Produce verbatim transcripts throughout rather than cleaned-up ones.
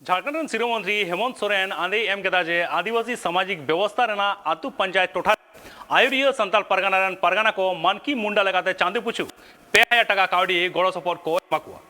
ᱡᱷᱟᱲᱠᱷᱚᱸᱰ ᱨᱮᱱ ᱥᱤᱨᱟᱹ ᱢᱚᱱᱛᱨᱤ ᱦᱮᱢᱚᱱᱛ ᱥᱚᱨᱮᱱ ᱟᱸᱫᱮᱭ ᱮᱢ ᱠᱮᱫᱟ ᱡᱮ ᱟᱹᱫᱤᱵᱟᱹᱥᱤ ᱥᱟᱢᱟᱡᱤᱠ ᱵᱮᱵᱚᱥᱛᱷᱟ ᱨᱮᱱᱟᱜ ᱟᱹᱛᱩ ᱯᱚᱧᱪᱟᱭᱮᱛ ᱴᱚᱴᱷᱟ ᱟᱭᱩᱨᱤᱭᱟᱹ ᱥᱟᱱᱛᱟᱲ ᱯᱟᱨᱜᱟᱱᱟ ᱨᱮᱱ ᱯᱟᱨᱜᱟᱱᱟ ᱠᱚ ᱢᱟᱱᱠᱤ ᱢᱩᱱᱰᱟ ᱞᱮᱠᱟᱛᱮ ᱪᱟᱸᱫᱚ ᱯᱤᱪᱷᱩ ᱯᱮ ᱦᱟᱡᱟᱨ ᱴᱟᱠᱟ ᱠᱟᱹᱣᱰᱤ ᱜᱚᱲᱚ ᱥᱚᱯᱚᱦᱚᱫ ᱠᱚ ᱮᱢᱟ ᱠᱚᱣᱟ᱾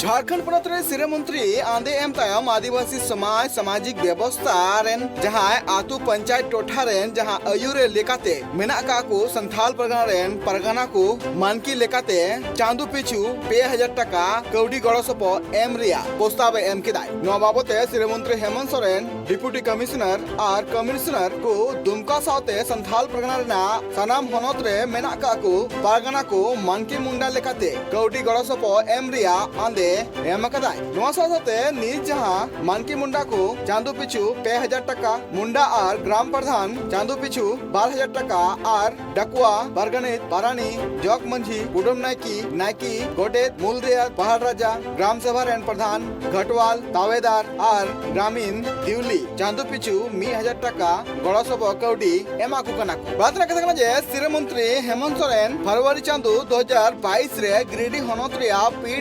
ᱡᱷᱟᱲᱠᱷᱚᱸᱰ ᱯᱚᱱᱚᱛ ᱨᱮ ᱥᱤᱨᱟᱹ ᱢᱚᱱᱛᱨᱤ ᱟᱸᱫᱮ ᱮᱢ ᱛᱟᱭᱚᱢ ᱟᱹᱫᱤᱵᱟᱹᱥᱤ ᱥᱚᱢᱟᱡᱽ ᱥᱟᱢᱟᱡᱤᱠ ᱵᱮᱵᱚᱥᱛᱷᱟ ᱨᱮᱱ ᱡᱟᱦᱟᱸᱭ ᱟᱹᱛᱩ ᱯᱚᱧᱪᱟᱭᱮᱛ ᱴᱚᱴᱷᱟ ᱨᱮᱱ ᱡᱟᱦᱟᱸ ᱟᱹᱭᱩᱨᱮ ᱞᱮᱠᱟᱛᱮ ᱢᱮᱱᱟᱜ ᱠᱟᱜ ᱠᱚ ᱥᱟᱱᱛᱷᱟᱞ ᱯᱟᱨᱜᱟᱱᱟ ᱨᱮᱱ ᱯᱟᱨᱜᱟᱱᱟ ᱠᱚ ᱢᱟᱱᱠᱤ ᱞᱮᱠᱟᱛᱮ ᱪᱟᱸᱫᱚ ᱯᱤᱪᱷᱩ ᱯᱮ ᱦᱟᱡᱟᱨ ᱴᱟᱠᱟ ᱠᱟᱹᱣᱰᱤ ᱜᱚᱲᱚ ᱥᱚᱯᱚᱦᱚᱫ ᱮᱢ ᱨᱮᱭᱟᱜ ᱯᱨᱚᱥᱛᱟᱵ ᱮ ᱮᱢ ᱠᱮᱫᱟᱭ᱾ ᱱᱚᱣᱟ ᱵᱟᱵᱚᱛ ᱛᱮ ᱥᱤᱨᱟᱹ ᱢᱚᱱᱛᱨᱤ ᱦᱮᱢᱚᱱᱛ ᱥᱚᱨᱮᱱ, ᱰᱮᱯᱩᱴᱤ ᱠᱚᱢᱤᱥᱚᱱᱟᱨ ᱟᱨ ᱠᱚᱢᱤᱥᱚᱱᱟᱨ ᱠᱚ ᱫᱩᱢᱠᱟ ᱥᱟᱶᱛᱮ ᱥᱟᱱᱛᱷᱟᱞ ᱯᱟᱨᱜᱟᱱᱟ ᱨᱮᱱᱟᱜ ᱥᱟᱱᱟᱢ ᱦᱚᱱᱚᱛ ᱨᱮ ᱢᱮᱱᱟᱜ ᱠᱟᱜ ᱠᱚ ᱯᱟᱨᱜᱟᱱᱟ ᱠᱚ ᱢᱟᱱᱠᱤ ᱢᱩᱱᱰᱟ ᱞᱮᱠᱟᱛᱮ ᱠᱟᱹᱣᱰᱤ ᱜᱚᱲᱚ ᱥᱚᱯᱚᱦᱚᱫ ᱮᱢ ᱨᱮᱭᱟᱜ ᱟᱸᱫᱮ ᱮᱢ ᱟᱠᱟᱫᱟᱭ᱾ ᱱᱚᱣᱟ ᱥᱟᱶ ᱥᱟᱶᱛᱮ ᱱᱤᱛ ᱡᱟᱦᱟᱸ ᱢᱟᱱᱠᱤ ᱢᱩᱱᱰᱟ ᱠᱚ ᱪᱟᱸᱫᱚ ᱯᱤᱪᱷᱩ ᱯᱮ ᱦᱟᱡᱟᱨ ᱴᱟᱠᱟ, ᱢᱩᱱᱰᱟ ᱟᱨ ᱜᱨᱟᱢ ᱯᱨᱚᱫᱷᱟᱱ ᱪᱟᱸᱫᱚ ᱯᱤᱪᱷᱩ ᱵᱟᱨ ᱦᱟᱡᱟᱨ ᱴᱟᱠᱟ ᱟᱨ ᱰᱟᱠᱩᱣᱟ, ᱯᱟᱨᱜᱟᱱᱤᱠ, ᱯᱟᱨᱟᱱᱤᱠ, ᱡᱚᱜᱽ ᱢᱟᱹᱡᱷᱤ, ᱠᱩᱰᱟᱹᱢ ᱱᱟᱭᱠᱮ, ᱱᱟᱭᱠᱮ, ᱜᱚᱰᱮᱛ, ᱢᱩᱞ ᱨᱮᱭᱟᱛ, ᱯᱟᱦᱟᱲ ᱨᱟᱡᱟ, ᱜᱨᱟᱢ ᱥᱚᱵᱷᱟ ᱨᱮᱱ ᱯᱨᱚᱫᱷᱟᱱ, ᱜᱷᱟᱴᱣᱟᱞ, ᱛᱟᱣᱮᱫᱟᱨ ᱟᱨ ᱜᱨᱟᱢᱤᱱ ᱫᱤᱣᱞᱤ ᱪᱟᱸᱫᱚ ᱯᱤᱪᱷᱩ ᱢᱤᱫ ᱦᱟᱡᱟᱨ ᱴᱟᱠᱟ ᱜᱚᱲᱚ ᱥᱚᱯᱚᱦᱚᱫ ᱠᱟᱹᱣᱰᱤ ᱮᱢᱟ ᱠᱚ ᱠᱟᱱᱟ ᱠᱚ᱾ ᱵᱟᱫ ᱨᱮᱱᱟᱜ ᱠᱟᱛᱷᱟ ᱠᱟᱱᱟ ᱡᱮ ᱥᱤᱨᱟᱹ ᱢᱚᱱᱛᱨᱤ ᱦᱮᱢᱚᱱᱛ ᱥᱚᱨᱮᱱ ᱯᱷᱮᱵᱽᱨᱩᱣᱟᱨᱤ ᱪᱟᱸᱫᱚ ᱫᱩ ᱦᱟᱡᱟᱨ ᱵᱟᱭᱤᱥ ᱨᱮ ᱜᱤᱨᱤᱰᱤ ᱦᱚᱱᱚᱛ ᱨᱮᱭᱟᱜ ᱯᱤᱲ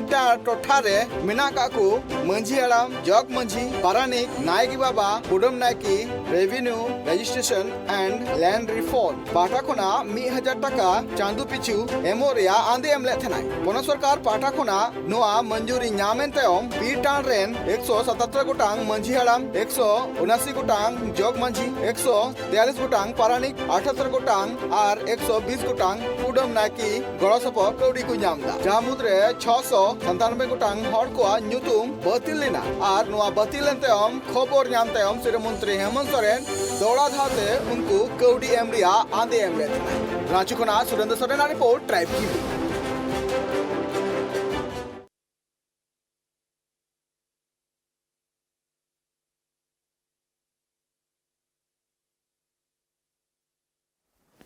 ᱴᱚᱴᱷᱟ ᱨᱮ ᱢᱮᱱᱟᱜ ᱠᱟᱜ ᱠᱚ ᱢᱟᱹᱡᱷᱤ ᱦᱟᱲᱟᱢ, ᱡᱚᱜᱽ ᱢᱟᱹᱡᱷᱤ, ᱯᱟᱨᱟᱱᱤᱠ, ᱱᱟᱭᱠᱮ ᱵᱟᱵᱟ, ᱠᱩᱰᱟᱹᱢ ᱱᱟᱭᱠᱮ, ᱨᱮᱵᱷᱤᱱᱤᱭᱩ, ᱨᱮᱡᱤᱥᱴᱨᱮᱥᱚᱱ ᱮᱱᱰ ᱞᱮᱱᱰ ᱨᱤᱯᱷᱚᱨᱢ ᱯᱟᱦᱴᱟ ᱠᱷᱚᱱᱟᱜ ᱢᱤᱫ ᱦᱟᱡᱟᱨ ᱴᱟᱠᱟ ᱪᱟᱸᱫᱚ ᱯᱤᱪᱷᱩ ᱮᱢᱚᱜ ᱨᱮᱭᱟᱜ ᱟᱸᱫᱮ ᱮᱢ ᱞᱮᱫ ᱛᱟᱦᱮᱱᱟᱭ᱾ ᱯᱚᱱᱚᱛ ᱥᱚᱨᱠᱟᱨ ᱯᱟᱦᱴᱟ ᱠᱷᱚᱱᱟᱜ ᱱᱚᱣᱟ ᱢᱚᱧᱡᱩᱨᱤ ᱧᱟᱢ ᱮᱱ ᱛᱟᱭᱚᱢ ᱯᱤᱲ ᱴᱟᱲ ᱨᱮᱱ ᱮᱠᱥᱚ ᱥᱟᱛᱟᱛᱛᱚᱨ ᱜᱚᱴᱟᱝ ᱢᱟᱹᱡᱷᱤ ᱦᱟᱲᱟᱢ, ᱮᱠᱥᱚ ᱩᱱᱟᱥᱤ ᱜᱚᱴᱟᱝ ᱡᱚᱜᱽ ᱢᱟᱹᱡᱷᱤ, ᱮᱠᱥᱚ ᱛᱮᱭᱟᱞᱤᱥ ᱜᱚᱴᱟᱝ ᱯᱟᱨᱟᱱᱤᱠ, ᱟᱴᱷᱟᱛᱛᱚᱨ ᱜᱚᱴᱟᱝ ᱟᱨ ᱮᱠᱥᱚ ᱵᱤᱥ ᱜᱚᱴᱟᱝ ᱠᱩᱰᱟᱹᱢ ᱱᱟᱭᱠᱮ ᱜᱚᱲᱚ ᱥᱚᱯᱚᱦᱚᱫ ᱠᱟᱹᱣᱰᱤ ᱠᱚ ᱧᱟᱢ ᱮᱫᱟ, ᱡᱟᱦᱟᱸ ᱢᱩᱫᱽᱨᱮ ᱪᱷᱚᱥᱚ ᱥᱟᱛᱟᱱᱚᱵᱵᱳᱭ ᱜᱚᱴᱟᱝ ᱦᱚᱲ ᱠᱚᱣᱟᱜ ᱧᱩᱛᱩᱢ ᱵᱟᱹᱛᱤᱞ ᱞᱮᱱᱟ ᱟᱨ ᱱᱚᱣᱟ ᱵᱟᱹᱛᱤᱞ ᱮᱱ ᱛᱟᱭᱚᱢ ᱠᱷᱚᱵᱚᱨ ᱧᱟᱢ ᱛᱟᱭᱚᱢ ᱥᱤᱨᱟᱹ ᱢᱚᱱᱛᱨᱤ ᱦᱮᱢᱚᱱᱛ ᱥᱚᱨᱮᱱ ᱫᱚᱦᱲᱟ ᱫᱷᱟᱣ ᱛᱮ ᱩᱱᱠᱩ ᱠᱟᱹᱣᱰᱤ ᱮᱢ ᱨᱮᱭᱟᱜ ᱟᱸᱫᱮ ᱮᱢ ᱞᱮᱫ ᱛᱟᱦᱮᱸᱱᱟ᱾ ᱨᱟᱸᱪᱤ ᱠᱷᱚᱱᱟᱜ ᱥᱩᱨᱮᱱᱫᱨᱚ ᱥᱚᱨᱮᱱᱟᱜ ᱨᱤᱯᱳᱨᱴ, ᱴᱨᱟᱭᱤᱵ ᱴᱤᱵᱷᱤ᱾